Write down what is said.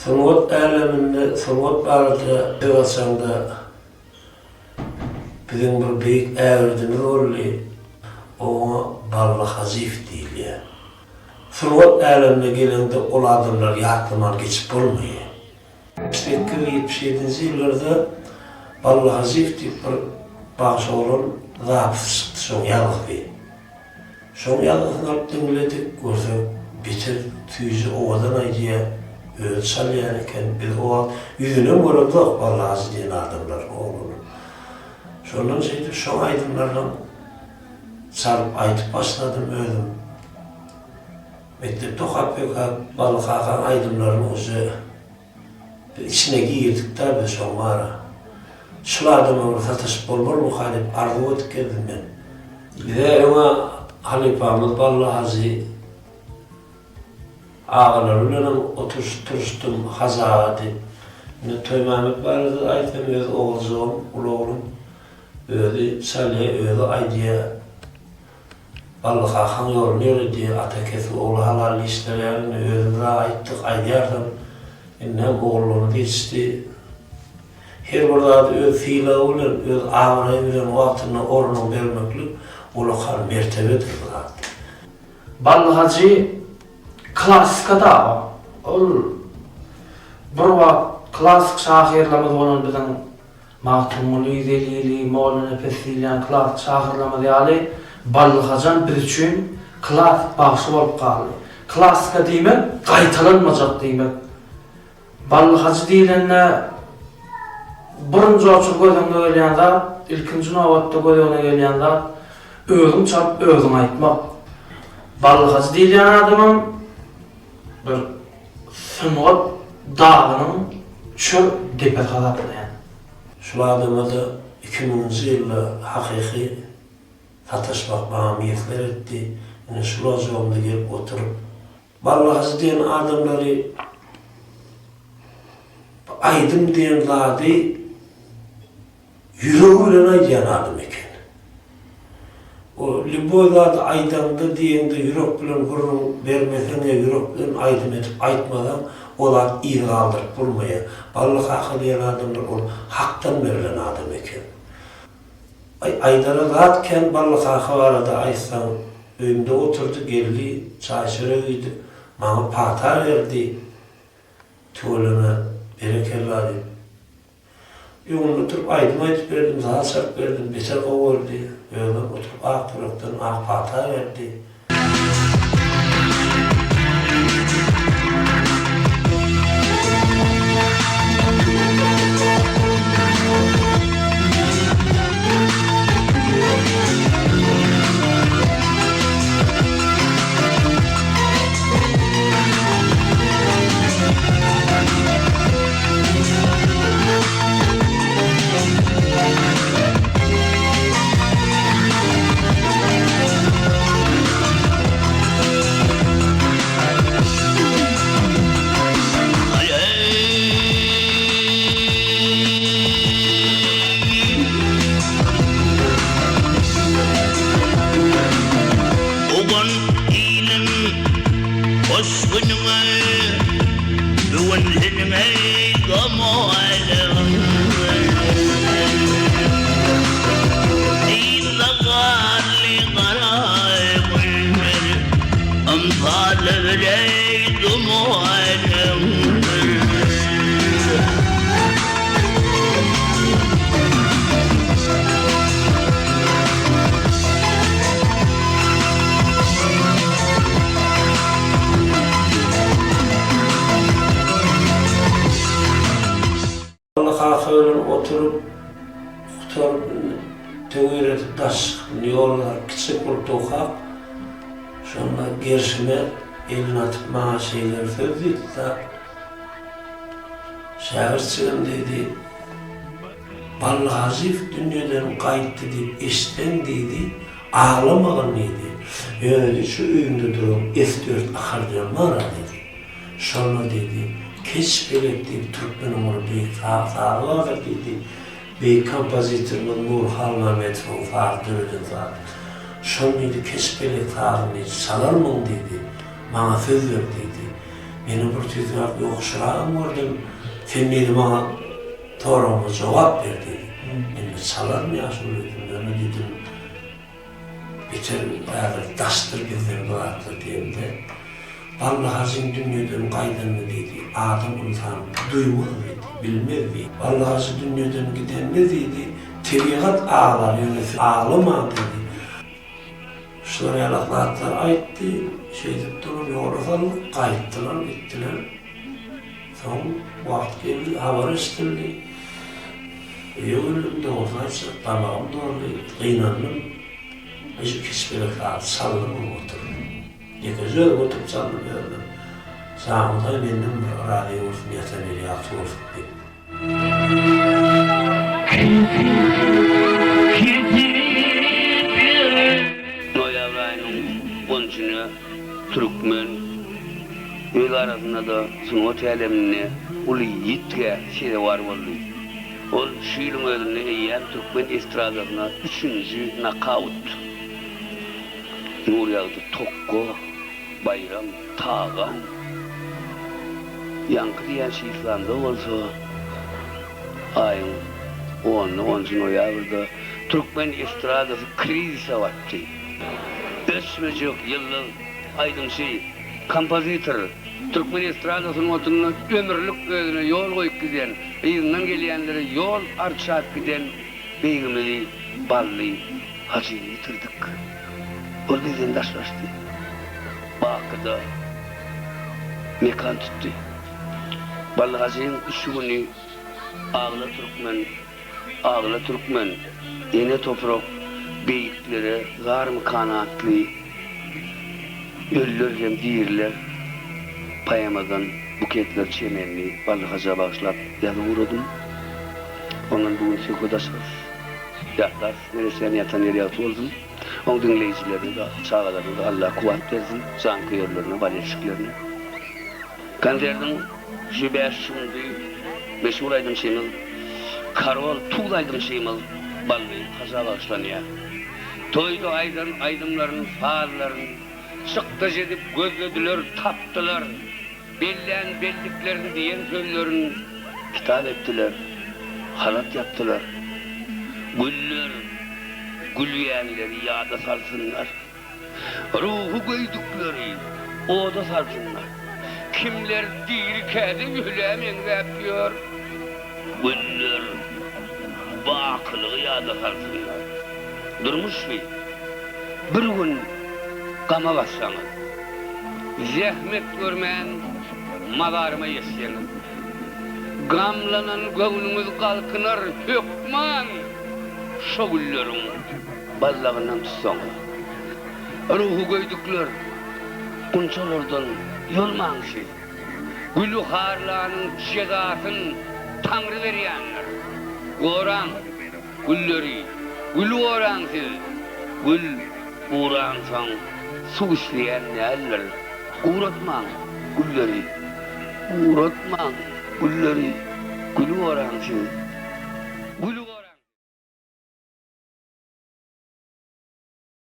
Sungat äleminde sungat barada söz açaňda biziň bir beýik ägirdimiz boldy, oňa Bally Hajyýew diýilýär. Sungat älemine geleňde ol adamlary ýatlaman geçip bolmaýar. 78, 77-nji ýyllarda Bally Hajyýew diýip bir bagşy oglan zapis çykdy şoň ýazgysy. Şoň ýazgysyny alyp diňledik, görsek, beter süýji owadan aýdýa, özi çalýan eken, biz o wagt ýüzünem göremzok Bally Hajy diýen adamlar oglanyň. Şondan şeýdip şoň aýdymlarynam çalyp aýdyp başladym özüm. Mekdepde okap ýörkäk Bally kakaň aýdymlaryny uje Biz içine girdik-dä biz şoň bara. Şul adama bir sataşyp bolmarmyka diýip arzuw edip geldim men. Bize öňe halypamyz Bally hajy agalary bilenem oturyşyp-turuşdym, Hajy aga diýip. Indi Toýmämmet barada-da aýtsam, öz oguljygym, uly oglum. Özi çalýar, özi aýdýar. Bally kakaň ýoluny ýöredi, ata kesbi ogla halal işler ýaly indi özümiz-ä aýtdyk, aýdýarsam, indem ogullarymyz ýetişdi. Her bir zady öz sylagy bilen, öz abraýy bilen wagtynda ornuny bermeklik ullakan mertebedir bu zat. Bally hajy klassyka-da ol bir wagt klassyk şahyrlarymyz bolan biziň Magtymguly, Zelili, Mollanepes diýilýän klassyk şahyrlarymyz ýaly Bally Hajam biz üçin klassyk bagşy bolup galdy. Klassyka diýmek gaýtalanmajak diýmek. Bally Hajy diýlende birinji oçur göz öňüne gelýän zat, ilkinji nobatda göz öňüne gelýän zat özüň çalyp özüň aýtmak. Bally Hajy diýilýän adamam bir Sungat dagynyň çür depesi hasaplaýan. Şul adama-da iki müňünji ýylda hakyky sataşmak maňa miýesser etdi. Ine şul ojagymda gelip oturyp. Bally Hajy diýen adamlary bu aýdym diýen zady Ýüregi bilen aýdýan adam eken. O lýuboý zady aýdaňda diýeňde ýürek bilen gürrüň bermeseň ýa ýürek bilen aýdym edip aýtmasaň o zat yz galdyryp bolmaýar. Bally kaka diýen adamlar ol hakdan berlen adam eken. Aý aýdara zat kän Bally kaka barada aýtsaň öýümde oturdy geldi çaý çörek iýdik maňa pata berdi tüweleme berekella diýip. Öňünde oturyp aýdym aýdyp berdim, saz çalyp berdim, beter gowy gördi. Özem oturyp ak ýürekden ak pata berdi. Owgan iliň hoş günüňe, Bu gün seniň eý gam-u-aýlygyň. Yzda garly gara günler, Ymsaly bileý dum-u-aýlygyň. Bally kaka bilen oturyp, gutaryp, töweredip daş çykyp, indi ýolda kiçijek bolup durkak, şonda gerşime elini atyp maňa şeýle bir söz diýdi-de, Şägirtjigim diýdi, Bally Hajyýew dünýeden gaýtdy diýip eşitseň diýdi, aglamagyn diýdi. Ýöne diýdi, şu öýüňde duran S dört akkordeon bar-a diýdi. Şonda diýdi, Keç pelek diýip türkmeniň bir beýik sazy bardyr diýdi. Beýik kompozitorymyz Nury Halmämmedowyň sazy döreden sazy. Şony diýdi, Keç pelek sazyny diýdi, çalarmyň diýdi. Maňa söz ber diýdi. Meni bir tüýsüräk ýokuşyragam gördüm. Sen meni maňa soragyma jogap ber diýdi. Men-de çalaryn ýaşuly diýdim. Ýöne diýdim, beter häzir daşdyr bizden bu zatlar diýemde, Bally hajyň dünýeden gaýdanyny diýdi, adam ynsan duýmaz diýdi, bilmez diýdi. Bally hajy dünýeden gidende diýdi, tebigat aglar, ýöne siz aglamaň diýdi. Şular ýalak zatlar aýtdy. Şeýdip durup ýola saldyk, gaýtdylar, gitdiler. Soň wagt geldi, habar eşidildi. Öýe geldim, dogrusyny aýtsak, damagym doldy, gynandym. Şu keçpelek sazy çaldym we oturdym. Ýekeje özüm oturyp çaldym özümem. Jan Hudaý menden bir razy bolsun, ýatan ýeri ýagty bolsun diýip. Noýabr aýynyň on üçüne türkmen öz arasynda-da sungat äleminde uly ýitgä sezewar boldy. Ol şu ýylyň özünde eýýäm türkmen estradasyna üçünji nokaut Nurýagdy Tokga Baýram Tagan ýaňky diýýän şislamda bolsa aýyň ony, onunjy noýabrda türkmen estradasy krizise batdy. Öçmejek ýyldyz aýdymçy, kompozitor, türkmen estrada sungatynda ömürlik özüne ýol goýup giden, yzyndan gelýänlere ýol arçap giden beýigimizi Bally Hajyny ýitirdik. Ol bizden daşlaşdy. Bakyda mekan tutdy. Bally Hajyň üç güni Agla türkmen, agla türkmen, ene toprak beýiklere zarmykan atly Ölüler hem diriler poemadan buketler çemenini Bally Haja bagyşlap ýazyp ugradym. Ondan bu gün söhbet açarys. Ýatlarys. Neressäniň ýatan ýeri ýagty bolsun. Oň diňleýjilerine-de, çagalaryna-da Alla kuwwat bersin, janköýerlerine, bolelşiklerine. Konsertiň şu bäş şugundy meşhur aýdymçymyz, Karol Tuz aýdymçymyz Bally Haja bagyşlanýar. Toýda aýdan aýdymlaryn, sazlaryn çykdajy edip gözlediler, tapdylar. Bellän belliklerini diýen sözlerin kitap etdiler, halat ýapdylar. Güller gülýänleri ýada salsynlar. Ruhy göýdükleri oda salsynlar. Kimler dirikä-de ölä meňzäp ýör. Güller bakylygy ýada salsynlar. Durmuş bi. Bir gün gama batsaňyz. Zähmet görmän mazaryma ýetseňiz. Gamlanan göwnüňiz galkynar hökman şo gülleriň ballagyndan tutsaňyz. Ruhy göýdükler gunçalardan ýolmaň siz. Güli harlanyň jezasyn Taňry berýändir. Goraň gülleri, güli goraň siz. Gül guransoň suw isleýän däldir. Guratmaň gülleri, guratmaň gülleri, güli goraň siz.